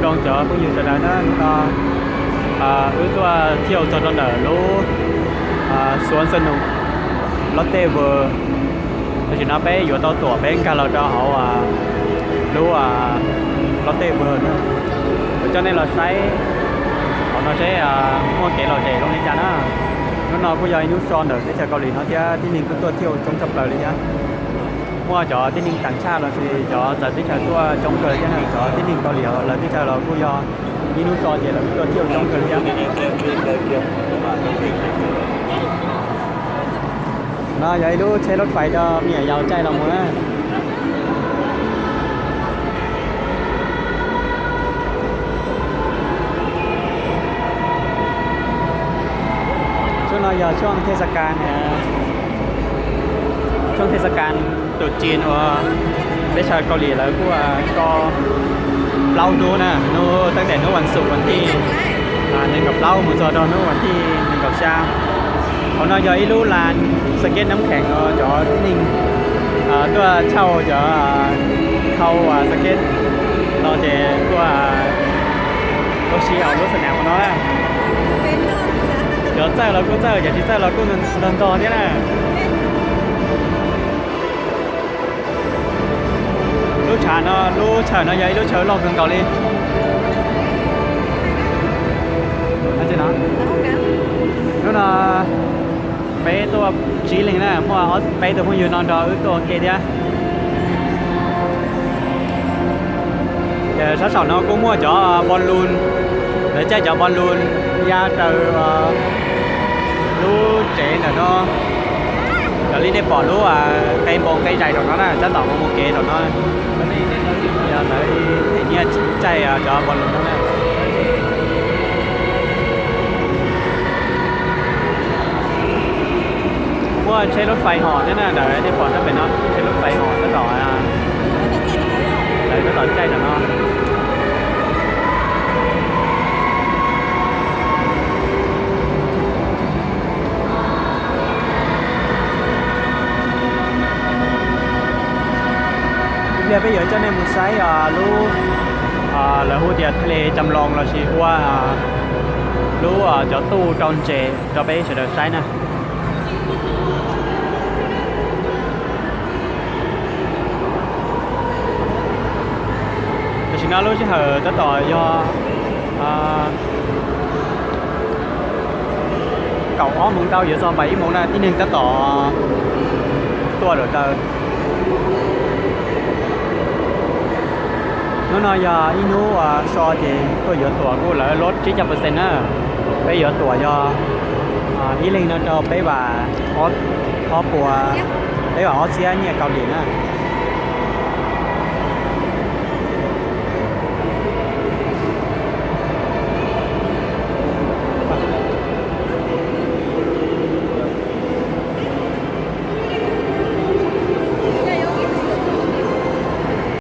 Zoo cov phooj ywg sawv daws na, hnub no wb tuaj thauj txog rau ntawm lub Suav Xeev Lotte World. Tam sim no peb yuav tau tuam peb nkag los rau hauv lub Lotte World na. Kuv coj nej los saib hauv no seb muaj kev lom zem zoo li cas na. Hnub no kuj yog ib hnub so ntawm teb chaws Kaus Lim no thiab tib neeg kuj tuaj thauj coob tshaj plaws li thiab. Muaj cov tib neeg tam tshaj los sis cov txawv teb chaws tuaj coob kawg thiab na, cov tib neeg Kaus Lim lawv teb chaws los kuj yog ib hnub so ces lawv kuj tuaj thauj coob kawg li thiab. No yog ib lub tsheb rau fais rau me nyuam yaus caij los mus na. Tshuaj no yog tshuaj thej xa kas, tshuaj thej xa kas tus tsis uas teb chaws Kaus Lim lawv kuj so plaub hnub na, hnub tab tom hnub vas xuv vas thij nees nkaum plaub mus txog rau hnub vas thij nees nkaum xya. Hauv no yog ib lub las xas keb nab kheem uas cov tib neeg tuaj thauj cov thau xas keb no ces tuaj ua si hauv lub xas nas hauv no na. Cov txawj los kuj txawj, cov tsis txawj los kuj ntog ntog thiab na. Lub tshav no, lub chaw no yog ib lub chaw loj kawg nkaus li. Hnub no peb tuaj tsib leeg na, muaj peb tug phooj ywg no nrog wb tuaj ua ke thiab. Sab saum no kuj muaj cov balloon, lawv caij cov balloon ya raws lub tsev ntawm no. Raws li nej pom lub qe npoo qe zais saum no na, tab tom mus mus kev saum no. Yog lawv them nyiaj caij cov balloon no na. Muaj tsheb lub fais hom thiab na, ntawm nej pom sab pem no tsheb lub fais hom tab tom, lawv tab tom caij ntawm no. Ib pliag peb yuav coj nej mus saib lub, lawv hu tias tha le cam loos lossis ua lub cov tuj rau ntses rau peb sawv daws saib na. Tam sim no lub sij hawm tab tom yog kaum ob moos ntau yuav txog npaim ib moos na, tib neeg tab tom tuaj lawm ntawd. Hnub no yog ib hnub so ces tuaj yuav tuam kuj lawv lub tsib caug percent na. Peb yuav tuam yog ib leeg no rau peb vam ob puas, peb vam ob txhiab nyiaj Kaus Lim na.